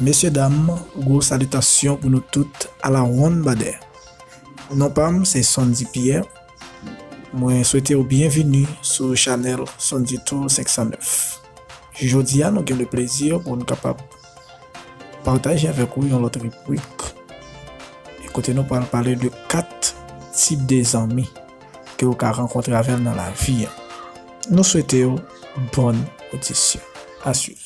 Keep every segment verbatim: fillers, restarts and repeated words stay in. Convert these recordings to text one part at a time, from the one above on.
Mesye dam, gwo salitasyon pou nou tout alawonn badè. Non pa m se Sondy Pierre. Mwen swete w byenvini sou chanèl Sondy Tour senk san nèf. Jodi a, nou gen le plezi pou n kapab pataje avèk ou yon lòt ribrik. E kote nou pral pale de kat tip de zanmi ke w ka rankontre avè l nan lavi a. Nou swete w bòn odisyon. A swiv.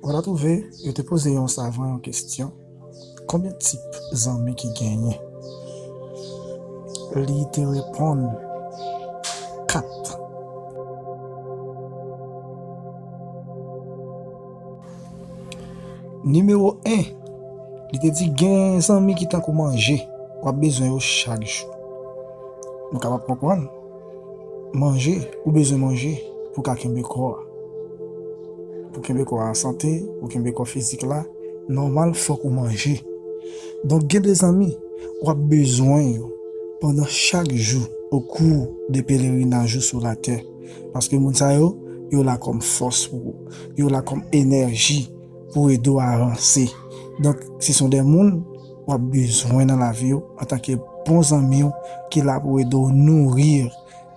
Ou ta twouve, yo te poze yon savan yon kesyon, konbyen tip zanmi ki genyen? Li te reponn, kat. Nimewo en, li te di gen zanmi ki tankou manje, w ap bezwen yo chak jou. Nou kapab konprann, manje, ou bezwen manje pou w ka kenbe kò a. Pou kenbe kò a an sante, pou kenbe kò fizik la, nòmal fòk ou manje. Donk gen de zanmi, w ap bezwen yo pandan chak jou okou de pelerinaj ou sou latè. Paske moun sa yo, yo la kòm fòs pou ou. Yo la kòm enèji pou ede w avanse. Donk, se son de moun w ap bezwen nan lavi w antanke bon zanmi w ki la pou ede w nouri,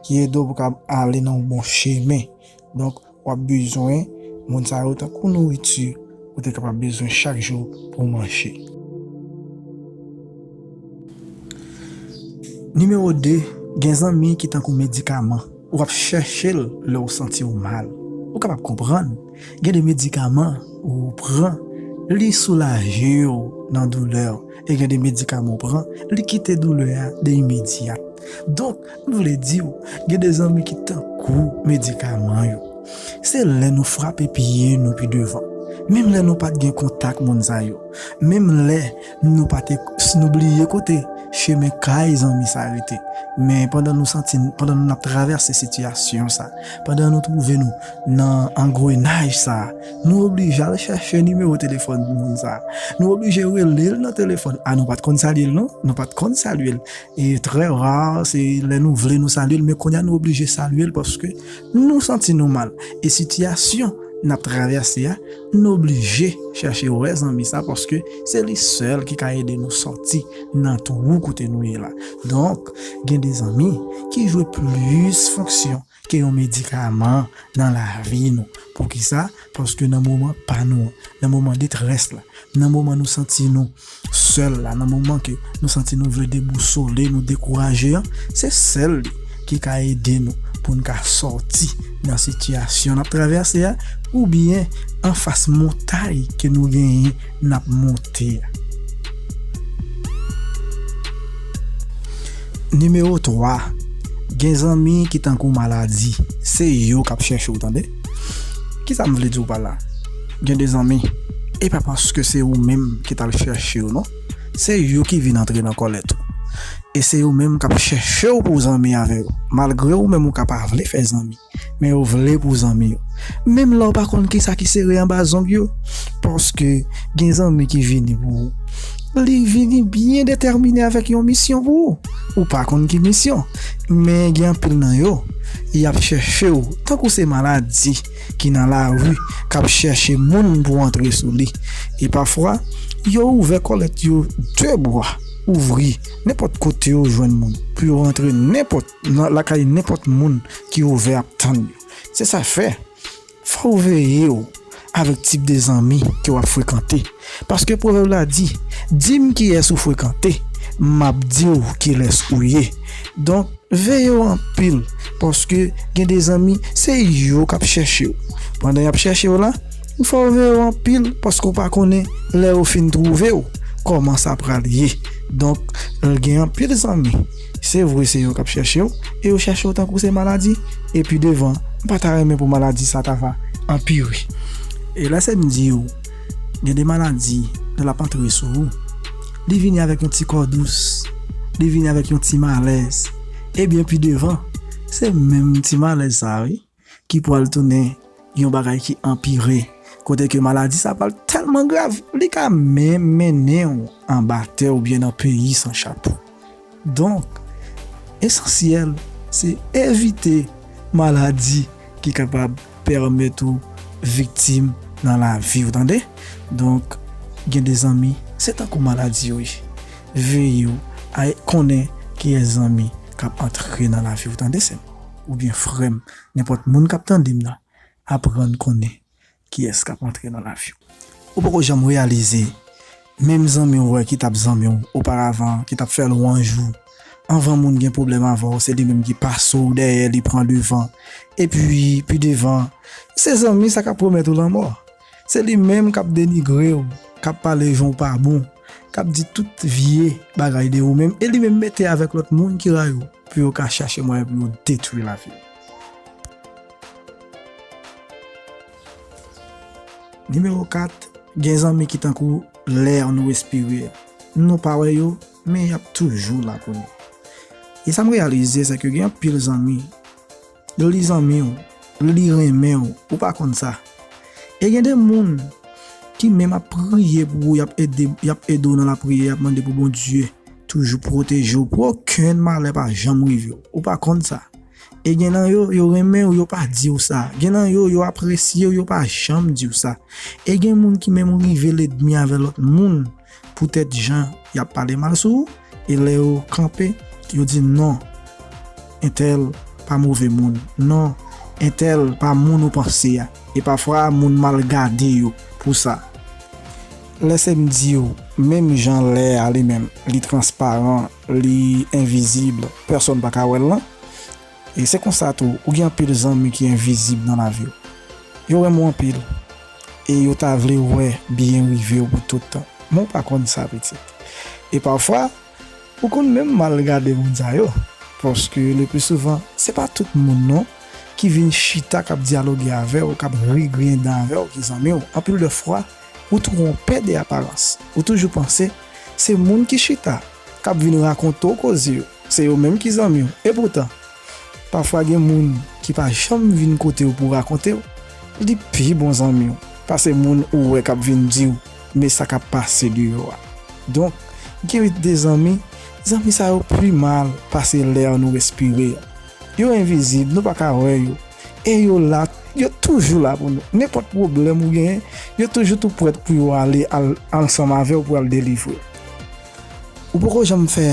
ki ede w pou ka ale nan yon bon chemen. Donk, w ap bezwen moun sa yo tankou nouriti ou te kapab bezwen chak jou pou w manje. Nimewo de, gen zanmi ki tankou medikaman. W ap chèche l lè w santi w mal. Ou kapab konprann, gen de medikaman ou pran, li soulaje w nan doulè w. E gen de medikaman ou pran, li kite doulè a de imedyat. Donk, m vle di w, gen de zanmi ki tankou medikaman yo. Se lè nou frape pye nou pi devan. Menm lè nou pa t gen kontak moun sa yo. Menm lè nou pa te, nou bliye kote chemen kay zanmi sa rete. Men pandan nou santi, pandan nou ap travèse sitiyasyon sa, pandan nou twouve nou nan angrenaj sa, nou oblije al chèche nimewo telefòn moun sa. Nou oblije rele l nan telefòn. A, nou pa t konn salye l non, nou pa t konn salye l. E trè ra, se lè nou vle nou salye l, men kounye a nou oblije salye l paske nou santi nou mal. E sitiyasyon n ap travèse a, nou oblije chèche wè zanmi sa paske se li sèl ki ka ede nou sòti nan twou kote nou ye la. Donk, gen de zanmi ki jwe plis fonksyon ke yon medikaman nan lavi nou. Poukisa? Paske nan moman pa nou an, nan moman detrès la, nan moman nou santi nou sèl la, nan moman ke nou santi nou vle debousole, nou dekouraje an, se sèl li ki ka ede nou pou n ka sòti nan sitiyasyon n ap travèse a, oubyen anfas montay ke nou genyen n ap monte a. Nimewo twa, gen zanmi ki tankou maladi. Se yo k ap chèche w, tande. Kisa m vle di w pa la? Gen de zanmi, e pa paske se ou menm ki t al chèche yo, non. Se yo ki vin antre nan kòlèt ou. E se yo menm k ap chèche w pou w zanmi avè yo, malgre ou menm ou ka pa vle fè zanmi. Men yo vle pou zanmi yo. Menm lè w pa konn kisa ki sere anba zong yo. Paske gen zanmi ki vini pou ou. Li vini byen detèmine avèk yon misyon pou ou. Ou pa konn ki misyon. Men gen anpil nan yo, y ap chèche w. Tankou se maladi ki nan lari, k ap chèche moun pou antre sou li. E pafwa, yo ouvè kòlèt yo de bra, ouvri nenpòt kote yo jwenn moun, pou yo rantre nenpòt nan lakay nenpòt moun ki ouvè ap tann yo. Se sa fè, fò w veye w avèk tip de zanmi ke w ap frekante. Paske pwovèb la di, di m kiyès ou frekante, m ap di w kilès ou ye. Donk, veye w anpil, paske gen de zanmi, se yo k ap chèche w. Pandan y ap chèche w la, fò w veye w anpil, paske w pa konnen lè yo fin twouve w, kòman sa pral ye. Donk, gen anpil zanmi, se vre se yo k ap chèche w, e yo chèche w tankou se maladi, epi devan, m pa ta renmen pou maladi sa ta va anpire. E lè se m di w, gen de maladi, lè l ap antre sou ou, li vini avèk yon ti kò dous, li vini avèk yon ti malèz. Ebyen, pi devan, se menm ti malèz sa a, wi, ki pral tounen yon bagay ki anpire, kote ke maladi sa pral tèlman grav, li ka menm mennen w anba tè oubyen nan peyi san chapo. Donk, esansyèl, se evite maladi ki kapab pèmèt ou viktim nan lavi w, tande? Donk, gen de zanmi, se tankou maladi yo ye. Veye w, a konnen kiyès zanmi k ap antre nan lavi w, tande, sè m, oubyen frè m, nenpòt moun k ap tande m nan, aprann konnen kiyès k ap antre nan lavi w. Ou poko janm reyalize, menm zanmi w wè ki t ap zanmi w oparavan, ki t ap fè lwanj ou, anvan moun gen pwoblèm avè w, se li menm ki pase w dèyè, li pran devan. Epi, pi devan, se zanmi sa k ap pwomèt ou lanmò. Se li menm k ap denigre w, k ap pale jan w pa bon, k ap di tout vye bagay de ou menm, e li menm mete avèk lòt moun ki rayi w pou yo ka chache mwayen pou yo detwi lavi w. Nimewo kat, gen zanmi ki tankou lè nou respire. Nou pa wè yo, men y ap toujou la pou nou. E sa m reyalize, se ke gen anpil zanmi, li zanmi w, li renmen w, ou pa konn sa. E gen de moun ki menm ap priye pou ou, y ap ede, y ap ede w nan lapriyè, y ap mande pou Bondye toujou pwoteje w, pou okenn malè pa janm rive w. Ou pa konn sa. E gen nan yo, yo renmen w, yo pa di w sa. Gen nan yo, yo apresye w, yo pa janm di w sa. E gen moun ki menm rive lènmi avè lòt moun, poutèt jan y ap pale mal sou ou, e lè yo kanpe, yo di non, entèl pa move moun. Non, entèl pa moun ou panse a. E pafwa, moun mal gade yo pou sa. Lèse m di w, menm jan lè a li menm, li transparan, li envizib, pèsonn pa ka wè l lan. E se konsa tou, ou gen anpil zanmi ki envizib nan lavi w. Yo renmen w anpil, e yo ta vle wè byen rive w pou tout tan. Men w pa konn sa, pitit. E pafwa, ou konn menm mal gade moun sa yo. Paske le pli souvan, se pa tout moun non ki vin chita, k ap dyaloge avè w, k ap ri griyen dan avè w, ki zanmi w. Anpil de fwa, ou twonpe de aparans. Ou toujou panse se moun ki chita, k ap vin rakonte w koze yo, se yo menm ki zanmi w. Epoutan, pafwa gen moun ki pa janm vin kote w pou rakonte w, li pi bon zanmi w pase moun ou wè k ap vin di w men sa k ap pase deyò a. Donk, gen de zanmi, zanmi sa yo pi mal pase lè nou respire a. Yo envizib, nou pa ka wè yo. E yo la, yo toujou la pou nou. Nenpòt pwoblèm ou genyen, yo toujou tou prèt pou yo ale al, ansanm avè w pou al delivre. Ou poko janm fè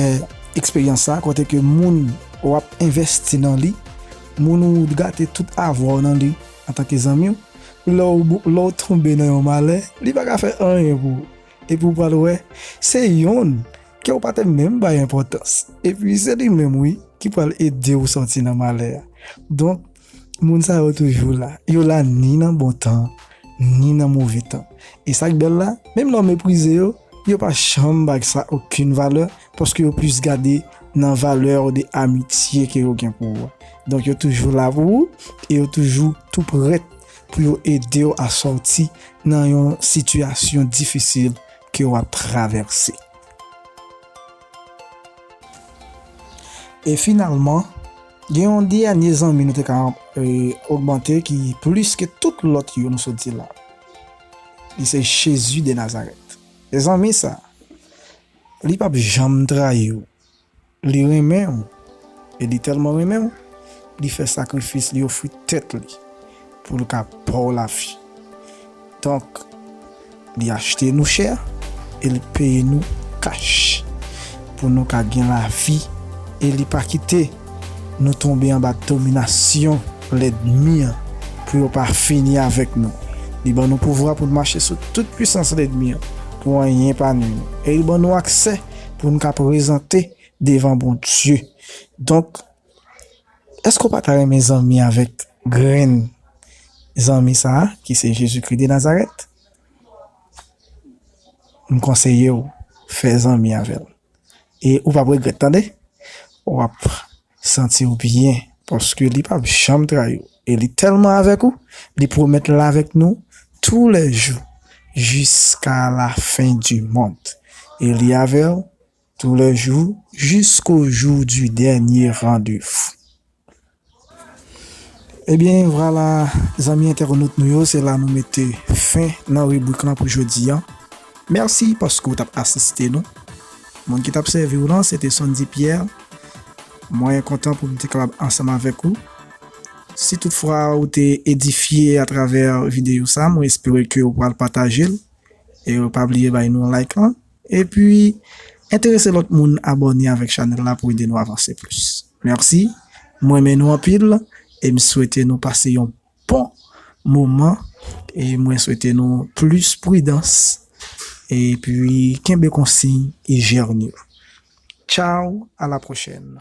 eksperyans sa, kote ke moun w ap envèsti nan li, moun ou gate tout avwa w nan li antanke zanmi w, lè w, lè w tonbe nan yon malè, li pa ka fè anyen pou ou. Epi w pral wè, se yonn ke w pa te menm bay enpòtans. Epi se li menm, wi, ki pral ede w sòti nan malè a. Donk, moun sa yo toujou la. Yo la ni nan bon tan, ni nan move tan. E sa k bèl la, menm lè w meprize yo, yo pa janm bay sa okenn valè, paske yo plis gade nan valè de amitye ke yo gen pou ou a. Donk, yo toujou la pou ou, e yo toujou tou prèt pou yo ede w a sòti nan yon sitiyasyon difisil ke w ap travèse. E finalman, gen yon dènye zanmi nou te ka, e, ogmante ki plis ke tout lòt yo nou sot di la. Li se Jezi de Nazarèt. E zanmi sa, li p ap janm trayi w. Li renmen w. E li tèlman renmen w, li fè sakrifis, li ofri tèt li pou l ka ba w lavi. Donk, li achte nou chè e li peye nou kach pou nou ka gen lavi. E li pa kite nou tonbe anba dominasyon lènmi an pou yo pa fini avèk nou. Li ban nou pouvwa pou n mache sou tout pwisans lènmi an, pou anyen pa nwi nou. E li ban nou aksè pou n ka prezante devan Bondye. Donk, èske w pa ta renmen zanmi avèk grenn zanmi sa a, ki se Jezikri de Nazarèt? M konseye w, fè zanmi avè l. E ou p ap regrèt, tande. W ap santi w byen, paske li p ap janm trayi w. E li tèlman avèk ou, li pwomèt l avèk nou tous les jours, jusqu'à la fin du monde. E li avè w tous les jours, jusqu'au jour du dernier rendez-vous. Ebyen, vwala, zanmi entènot nou yo, se la nou mete fen nan ribrik lan pou jodi a. Mèsi paske w t ap asiste nou. Moun ki t ap sèvi w lan, se te Sondy Pierre. Mwen kontan pou m te kapab ansanm avèk ou. Si toutfwa ou te edifye atravè videyo sa, mwen espere ke ou pral pataje l. E pa bliye bay nou like lan. Epi, enterese lòt moun abòne avèk chanèl la pou ede nou avanse plis. Mèsi. Mwen renmen nou anpil e m swete nou pase yon bon moman. E mwen swete nou plis pridans. Epi, kenbe konsiy ijyèn yo. Tchao, a la pwochèn.